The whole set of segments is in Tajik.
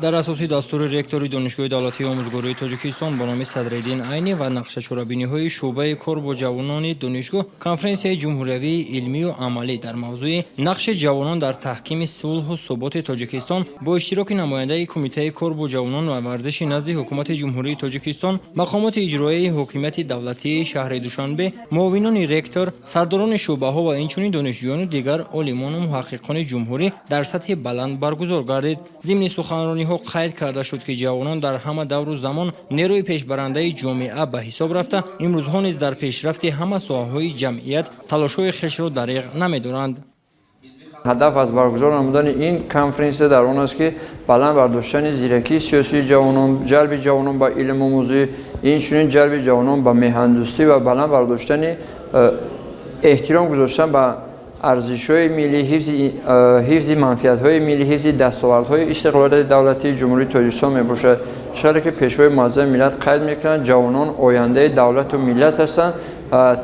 Дар асоси дастури ректори Донишгоҳи давлатии омӯзгории Тоҷикистон бо номи Садриддин Айнӣ ва нақшачорабиниҳои шӯъбаи кор бо ҷавонони донишгоҳ, конференсияи ҷумҳуриявии илмию амалӣ дар мавзӯи «Нақши ҷавонон дар таҳкими сулҳу суботи Тоҷикистон» бо иштироки намояндаи Кумитаи кор бо ҷавонон ва варзиши назди Ҳукумати Ҷумҳурии Тоҷикистон, мақомоти иҷроияи ҳокимияти давлатии шаҳри Душанбе, муовинони ректор, сардорони шӯъбаҳо ва инчунин донишҷӯёну дигар олимону муҳаққиқони ҷумҳурӣ дар сатҳи баланд баргузор гардид. Зимни суханрониҳо қайд карда шуд, ки ҷавонон дар ҳама давру замон нерӯи пешбарандаи ҷомеа ба ҳисоб рафта, имрӯзҳо низ дар пешрафти ҳама соҳаҳои ҷамъият талошҳои хешро дареғ намедоранд. Ҳадаф аз баргузор намудани ин конференсия дар он аст, ки баланд бардоштани зиракии сиёсии ҷавонон, ҷалби ҷавонон ба илмомӯзӣ, инчунин ҷалби ҷавонон ба меҳандӯстӣ ва баланд бардоштани эҳтиром гузоштан ба арзишҳои миллӣ, ҳифзи манфиатҳои миллӣ, ҳифзи дастовардҳои истиқлолияти давлатии Ҷумҳурии Тоҷикистон мебошад. Чиқаре ки Пешвои муаззами миллат қайд мекунанд, ҷавонон ояндаи давлату миллат ҳастанд.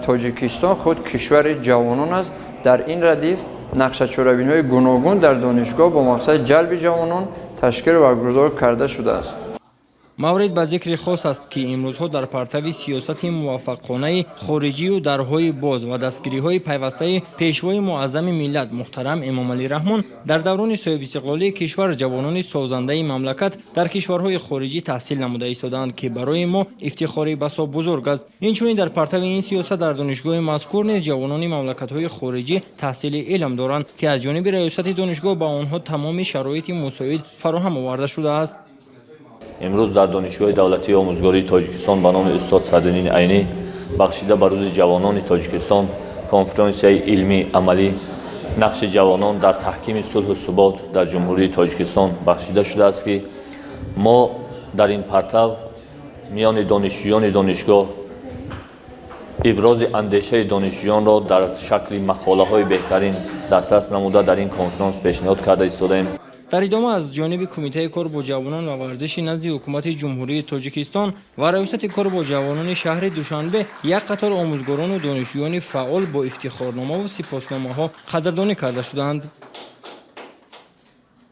Тоҷикистон худ кишвари ҷавонон аст. Дар ин радиф нақшачорабиниҳои гуногун дар донишгоҳ бо мақсади ҷалби ҷавонон ташкил ва баргузор карда шудааст. Маврид ба зикри хос аст, ки имрӯзҳо дар партави сиёсати муваффақонаи хориҷию дарҳои боз ва дастгириҳои пайвастаи Пешвои муаззами миллат муҳтарам Эмомалӣ Раҳмон дар даврони соҳибистиқлолии кишвар ҷавонони созандаи мамлакат дар кишварҳои хориҷӣ таҳсил намуда истодаанд, ки барои мо ифтихори басо бузург аст. Инчунин дар партави ин сиёсат дар донишгоҳи мазкур низ ҷавонони мамлакатҳои хориҷӣ таҳсили илм доранд, ки аз ҷониби раёсати донишгоҳ ба онҳо тамоми шароити мусоид фароҳам оварда шудааст. Имрӯз дар Донишгоҳи давлатии омӯзгории Тоҷикистон ба номи устод Садриддини Айнӣ, бахшида ба Рӯзи ҷавонони Тоҷикистон, конференсияи илмӣ амалӣ «Нақши ҷавонон дар таҳкими сулҳу субот дар Ҷумҳурии Тоҷикистон» бахшида шудааст, ки мо дар ин партав миёни донишҷӯёни донишгоҳ ибрози андешаи донишҷӯёнро дар шакли мақолаҳои беҳтарин дастрас намуда, дар ин конференс пешниҳод карда истодаем. Дар идома аз ҷониби Кумитаи кор бо ҷавонон ва варзиши назди Ҳукумати Ҷумҳурии Тоҷикистон ва Раёсати кор бо ҷавонони шаҳри Душанбе як қатор омӯзгорону донишҷӯёни фаъол бо ифтихорномаву сипосномаҳо қадрдонӣ карда шуданд.